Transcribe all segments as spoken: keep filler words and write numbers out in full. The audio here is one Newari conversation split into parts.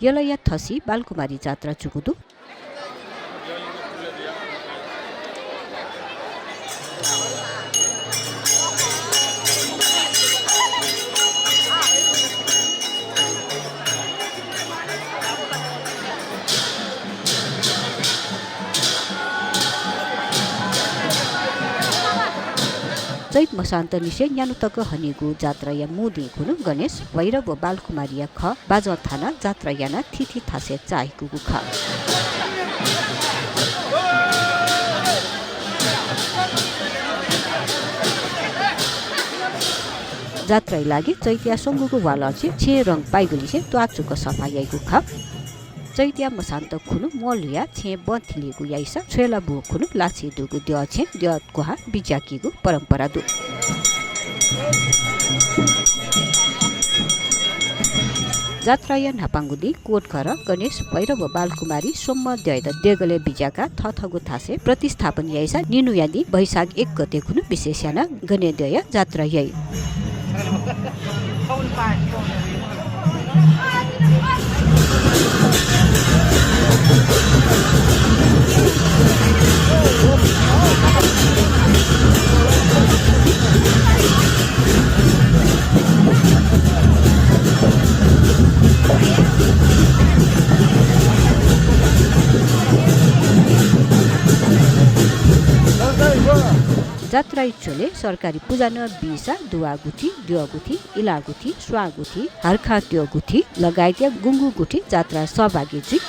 यलया थसि बालकुमारी जात्रा जूगु दु। चैत मसान्तनिसें न्यान्हु तक हनीगु जात्राया मू दिं खुन्हु गणेश, भैरव व बालकुमारीया खः बाजं थानाः जात्रा यानाः थीथी थासय् चाःहिकूगु खः। जात्राया लागि चैतया स्वंगूगु वालंनिसें छेँय् रंग पाइगुलिसें त्वाःचुक सफा याइगु खः। चैतया मसान्त खुन्हु म्वः लुयाः छेँय् बँ थिलेगु याइसा छ्वय्‌ला बू खुन्हु लाछि दुगु द्यः छेँ द्यः क्वहां बिज्याकीगु परम्परा दु। जात्राया न्हापांगु दिं कोटघरं गणेश, भैरव व बालकुमारी स्वम्ह द्यःयात देगलय् बिज्याकाः थःथःगु थासय् प्रतिस्थापन याइसा निन्हुया दिं वैशाख एक गते खुन्हु विशेष यानाः गनेद्यःया जात्रा याइ। जात्राया झ्वलय् सरकारी पुजा नं बीसा दुवा गुथि, द्यः गुथि, इला गुथि, स्वां गुथि, हारखां त्यः गुथि लगायतया गुंगू गुथि जात्राय् सहभागी जुइ।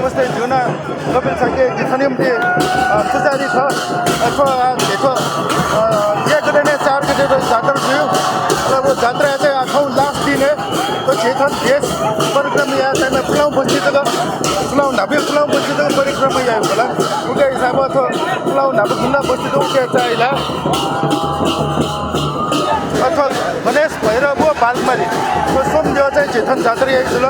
नमस्ते, जिगु नां कपिल शाक्य, जि थन निम्ति, अ, पुजारी खः। अ, थ्व, अ, झी थ्व, अ, एक गते ने चार गते जात्रा जुइ। अले व जात्राया चाहिँ आखौ last दिन हे। अ, झी थन देश परिक्रमा याये time-य् पुलांगु बस्ती तक, पुलांगु न्हापा, पुलांगु बस्ती तक परिक्रमा याये खला। उके हिसाबं थ्व पुलांगु न्हापा गुन्दा बस्ती तक उके चाःहिला। अ, थ्व गणेश, भैरव व बालकुमारी, थ्व स्वम्ह द्यः चाहिँ झी थन जात्रा याइ जुल।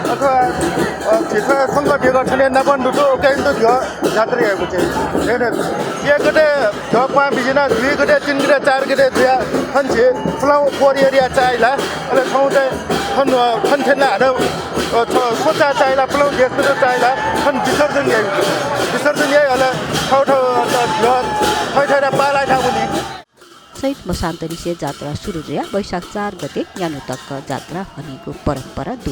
अथवा, अ, झी थ्व शंकर देगः थन नापं दुगु, उके इमित द्यः जात्रा याइगु चाहिँ। एक गते द्यः पाहां बिज्यानाः दुई गते, तीन गते, चार गते जुयाः थन झी पुलांगु core area चाःहिला। अले थौं चाहिँ थन, अ, थन थ्यनाः हानं, अ, थ्व स्वचाः चाःहिला, पुलांगु देशय् चाःहिला, थन विसर्जन याइ। विसर्जन याइ, अले थःथः, अ, द्यः थःथःया पालाया थाय् वनी। चैत मसान्तनिसें जात्रा सुरु जुयाः वैशाख चार गते न्यान्हु तक जात्रा हनीगु परम्परा दु।